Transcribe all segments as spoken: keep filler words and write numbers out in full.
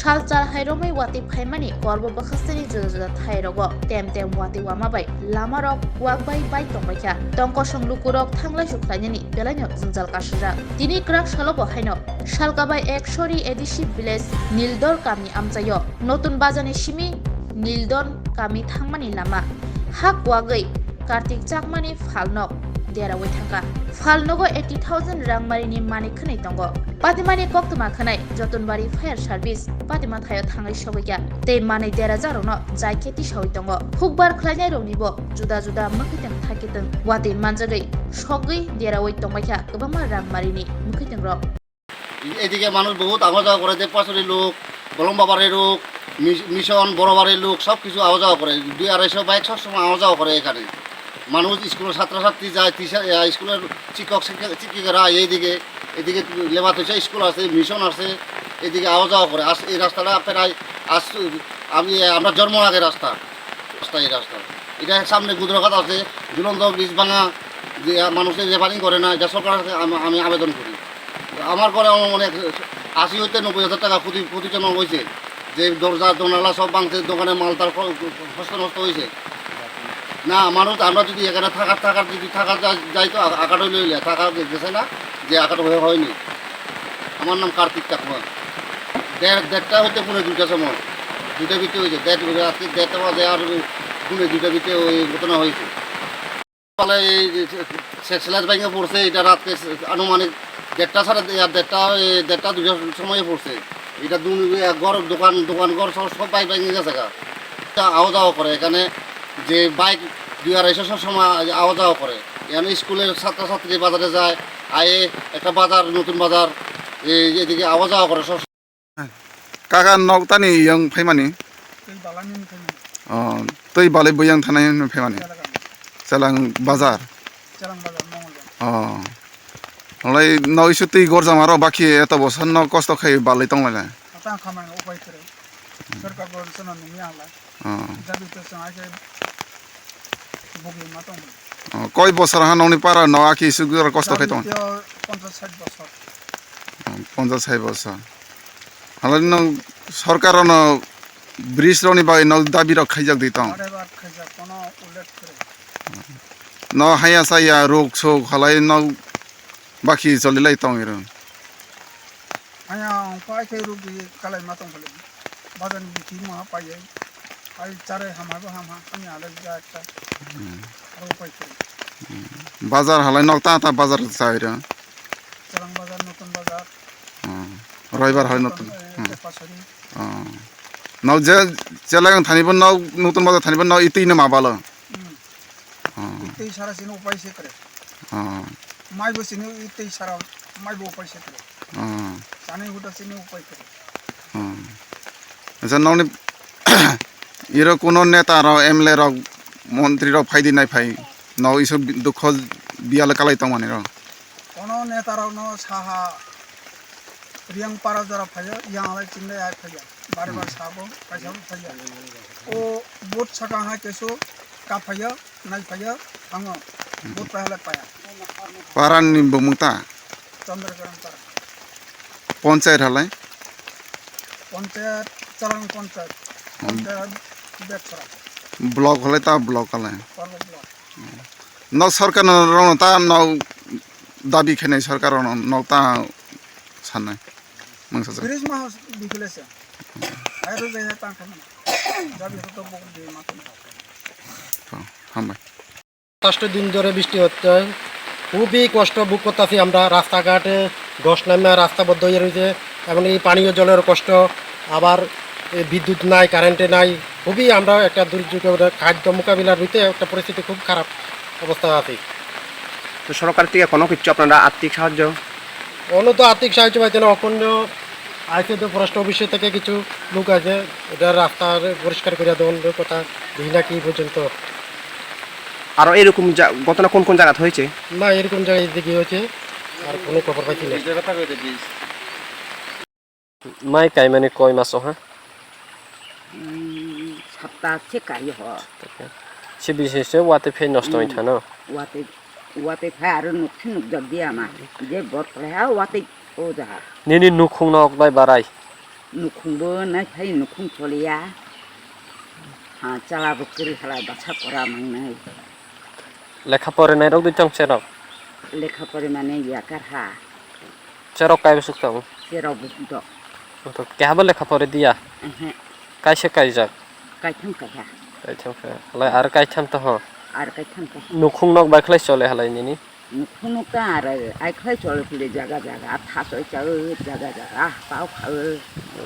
Salchal hai romwi watwi phaimani Korbo bwkhasteni juda juda thairogo tem tem watwi wama bai lamarok wak bai bai tongbaikha. Tongkosong lukurok thanglai sukhlainani belaino jwngjal kasijak. Tini kwrak salobo haino Salkabai Ekshori A D C village Nildor kami amchaio Notun Bazarni simi Nildon kami thangmani lama hak wagwi Kartik Chakmani phalnok derawi thangkha. Phalnogo eighty thousand rangmarini manwi khwnwi tongo. Patimani koktwma khwnai Jotonbari Fire Service Patima thaio thangwi sogwikha tei manwi derajakrokno jai khe tisawi tongo. Hukbar khlainairoknibo juda juda mwkhwitwng thaikitwng watwi manjagwi sogwi derawi tongbaikha kwbangma rangmarini mwkhwitwngrok. এদিকে মানুষ বহুত আওয়া যাওয়া করে, দেবপাশালি লোক, বলম বাবারের লোক, মি-, মিশন, বড়বাড়ির লোক, সব কিছু আওয়া যাওয়া করে। দুই আড়াইশো বাইক সবসময় আওয়া যাওয়া করে এখানে। মানুষ স্কুলের ছাত্রছাত্রী যায়, টিচার, আহ, স্কুলের শিক্ষক শিক্ষিকা, শিক্ষিকারা এইদিকে, এদিকে লেবার তৈশা স্কুল আছে, মিশন আছে, এদিকে আওয়া যাওয়া করে। আস-, এই রাস্তাটা প্রায় আস-, আমি, আমরা জন্ম আগে রাস্তা, রাস্তা, এই রাস্তা। এটা সামনে গুদরাঘাট আছে, ঝুলন্ত ব্রিজ ভাঙা, যে, আহ, মানুষের রেফারিং করে না, এটা সরকারের কাছে আমি, আমি আবেদন করি। আমার ঘরে আমার অনেক আশি হইতে নব্বই হাজার টাকা ক্ষতি, ক্ষতিজনক হয়েছে, যে দরজা জানালা সব ভাঙছে, দোকানে মালটাল খ-, নষ্ট নষ্ট হয়েছে। না, মানুষ আমরা যদি এখানে থাকার, থাকার যদি থাকা যায়, যাই তো আ-, আকাট হইলে হইলে, থাকা গে-, গেছে না, যে আকাট হয়ে হয়নি। আমার নাম কার্তিক চাকমা। দেড়, দেড়টা হইতে পৌনে দুইটার সময়, দুইটা ভিতরে হয়েছে, দেড়, রাত্রি দেড়টা বাজে আর পৌনে দুইটা ভিতরে ওই ঘটনা হয়েছে। সকালে এই যে সে-, সে-, স্ল্যাশ ভেঙে পড়ছে, এটা রাতকে আনুমানিক দেড়টা, সাড়ে দে-, দেড়টা, এ, দেড়টা, দুইটার সময় পড়ছে। এটা দুন-, এ, ঘর, দোকান, দোকান ঘর সব, সব বাইক ভেঙে গেছে গা। এটা আওয়া যাওয়া করে এখানে, যে বাইক দুই আড়াইশো সব সময় আওয়া যাওয়া করে। এখানে স্কুলের ছাত্রছাত্রী বাজারে যায়, আয়ে একটা বাজার, নতুন বাজার, এই এদিকে আওয়া যাওয়া করে সব। Kaka nok tani yang phaimani? Twi balani ni phaimani. Oh, twi balai buyang thanai ni phaimani. Chalakam. Chalang bazar. Chalang bazar, Mongolbar. Oh. Olai no isu twi gorjama ro baki eto bosor no kosto khai balai tong lai. Ata khamai upai kre. Sarkar bo sono nungya lai. Oh. Jabi to sangai ke bugi ma tong. Oh, koi bosor ha nongni para no aki isu gor kosto khai tong. Jabi to ponchas sait bosor. Oh, ponchas sait bosor. Halai no sorkar no bridge rokni bagwi no dabi rok khaijak di tong. Bare bar khaijak, kono ullekh kwrwi. No haya saya rok sok halai no baki choli lai tong iro. Haya ongkho ai khe rok di kalai ma tong phale. Bazar ni bithi ma pai ai. Ai chare hama bo hama, ani ale ja ekta. Hmm. Aro pai kwrwi. Hmm. Bazar halai nok ta ta bazar sa iro. Chalang bazar, Notun bazar. Hmm. Roibar halai Notun. Eh, hmm. Tepasari. Oh. Nok je, Cheleng thani bo nok, Notun bazar thani bo nok itwi no ma balo. Hmm. Oh. Itwi sara sini upai se kre. Oh. Mai bo sini itwi sara, mai bo upai se kre. Oh. Sani huda sini upai kre. Oh. Acha nokni iro kuno neta rok, M L A rok, montri rok phai di nai phai. Nok isu dukho biyal kalai tong mani rok. Kono neta rok no saha Riyang para jora phaiya, yang alai chindai ai phaiya. Bare bare sabo, kaisa bo phaiya. O vote saka hai kesu ka phaiya, nai phaiya, thango. Vote pai halai paya. Paran ni bumung ta? Chandra Karan para. Ponchayat halai? Ponchayat, Chalang ponchayat. Hmm. Ponchayat Betpara. Block halai ta block halai? Korbo block. No sorkar no rok no ta no dabi khenai sorkar rok no, no ta sanai. Mangsa jak. Bridge ma house biphile se. Ayo jai hai tang khamana. Dabi hoto bok de ma tong. To, hambai. সাতাশ দিন ধরে বৃষ্টি হচ্ছে, খুবই কষ্ট ভোগ করতেছি আমরা। রাস্তাঘাটে ধস নামে রাস্তা বন্ধ হয়ে রয়েছে, এমনকি পানীয় জলের কষ্ট, আবার এই বিদ্যুৎ নাই, কারেন্টে নাই, খুবই আমরা একটা দুর্যোগের খাদ্য মোকাবিলার হইতে একটা পরিস্থিতি খুব খারাপ অবস্থা আছি। তো সরকার থেকে কোনো কিছু আপনারা আর্থিক সাহায্য? কোনো তো আর্থিক সাহায্য পাইছে না। অখনো আইছে তো ফরেস্ট অফিস থেকে কিছু লোক আছে, ওটা রাস্তা পরিষ্কার করে দেওয়ার কথা, দেখি না কি পর্যন্ত। আরো এরকম জা-, ঘটনা কোন কোন জায়গাতে হয়েছে? না, এরকম জায়গায় দেখি হয়েছে, আর কোনো খবর পাইছি না। Mai kaimani koi maso ha? Hmm, sapta se kai ho. Se bising se watwi phai nosto wng thano. Watwi, watwi phai aro nuk se nuk jak di ama. Je bot phai ha watwi o jaha. Nini nukhung nok bai barai. Nukhungbo naiphai nukhung choliya. Ha, chala bo kwrwi halai basa kora mangnai. Lekha porinai rok di tong cherok? Lekha porimani yakar ha. Cherok kai bwswk tong? Cherok bwswk dok. Oto keha bo lekha pori diya? Ehe. Kaisa kaijak? Kaitham kaiha. Kaitham kaiha. Halai ar kaitham to ho? Ar kaitham kaiha. Nukhung nok bai khlai chole halai nini? Nukhung nok ta ar ai khlai chole phile jaga jaga, thaso chao jaga jaga, pao khao.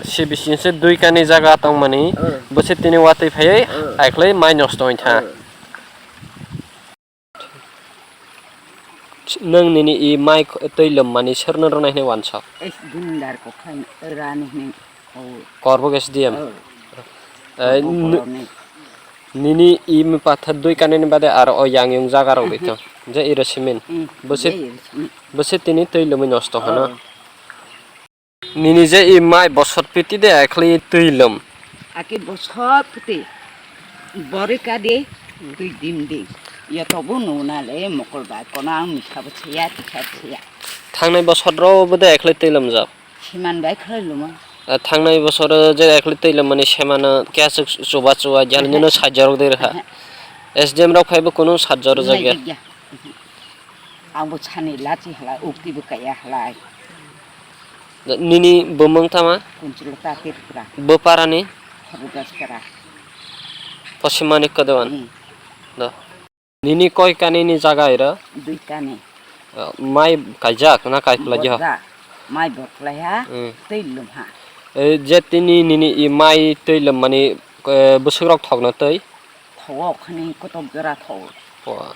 Si bising se dui kani jaga tongmani, Oh. Bwse tini watwi phaiwi Oh. Ai khlai mai nosto wngkha. Oh. Nwng nini i mai twi lommani serno rwnai hwnwi wansok? Es dindar ko khan rani hwnwi. Oh. Korbok S D M. Oh. Eh, Korbok ni. Nini i mi pathar dui kanini bade aro o yang yung jaga rok dito. Je iro simin. Hmm, Bwse, je iro simin. Bwse tini twi lomwi nosto hano. Oh. Nini je i mai bosor piti de akhli twi lom. Aki bosor piti. Bori ka de twi dim de. Ya tobu nuna le mokol bai kono ang misa bo siya, tisa siya. Thangnai bosor ro bo de akhli twi lom jak. Siman bai khlai lumo. Ah, thangnai bosoro je ekli twi lomani semano kya chuk chuba chuba jani Ehe. Nino sajorok de rokha. Ehe. S D M rok phaibo kunu sajor Nai jagya. Jagya. Ehe. Ang bo sani lachi hala, ukti bo kaya hala. Nini bumung tama? Kunchilo ta Tripura. Bo parani? Harudaspara. Posimani kodoan. Hmm. Do. Nini koi kani ni jaga iro? Dui kani. Uh, mai kaijak na kai pla jo? Bodra. Mai boklai ha, Hmm. Tei lum ha. Eh, je tini nini i mai tei lum mani, eh, bwswk rok thok na tei? Thok khani kotok jora thok. Oh.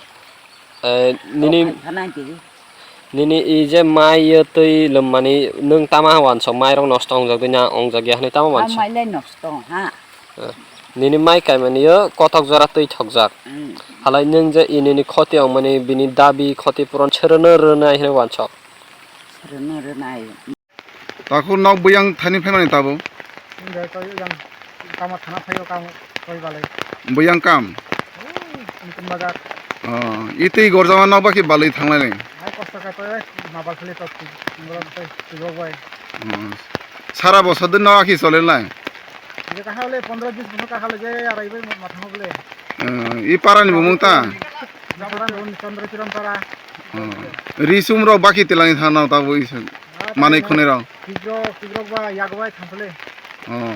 Eh, nini Thok khanai di. Nini i je mai yo twi lwmmani nwng tama wansok mai rok nosto wngjak dui na wngjak ya hwnwi tama wansok? Mai lai nosto ha. Eh, nini mai kaimani yo kothok jora twi thokjak. Hmm. Halai nwng je i nini khoti ongmani bini dabi khoti puron sero no rwnai hwnwi wansok. Sero no rwnai. Takhuk nok buyang thani phaimani tabuk? Hwnde to yang kama thana phaio kam koi balai. Buyang kam? Ui, Nutun Bazar. Oh, itwi gorjama nok bakhi balai thanglai nai? Hai kosto kha to, eh, mabal philip to, ngoro to, tibok bai. Oh. Sara bosor din nok akhi chole lai? Ye kahale pondro bis bosor kahale je arai bai ma thang bole. Oh, i para ni bumung ta? Para ni bumung Chandra Kiran para. Oh. Risum rok bakhi tilani thana tabuk i. Manwi khwnwi rok. Kikrok, kikrok ba, yak bai thangphale. Oh.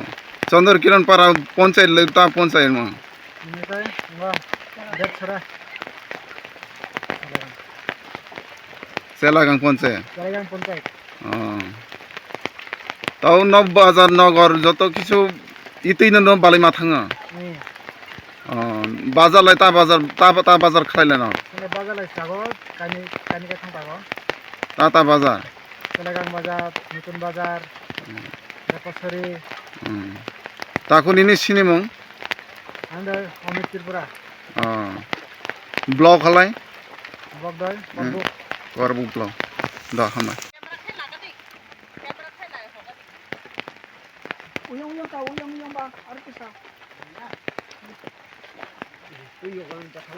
Chandra Kiran para ponchayat le ta ponchayat mo. Ini kai, ba, det chara. Selagang ponchayat. Selagang ponchayat. Oh. Tau no bazar nogor joto kisu itwi no, no balai ma thango. Hmm. Oh, bazar lai ta bazar, ta, ta bazar khlai lai no. Sini bazar lai sago, kani, kani ka thang tago. Ta, ta bazar. Selagang bazar, Nutun bazar, Hmm. Rekosari. Hmm. Takhuk nini sinimung? Ang doi Amit Tripura. Oh. Block halai? Block doi, Hmm. Korbuk. Korbuk block. Da, hambai. Uyang, uyang ka, uyang, uyang ba, aro kisa. Uyang ka, uyang ka.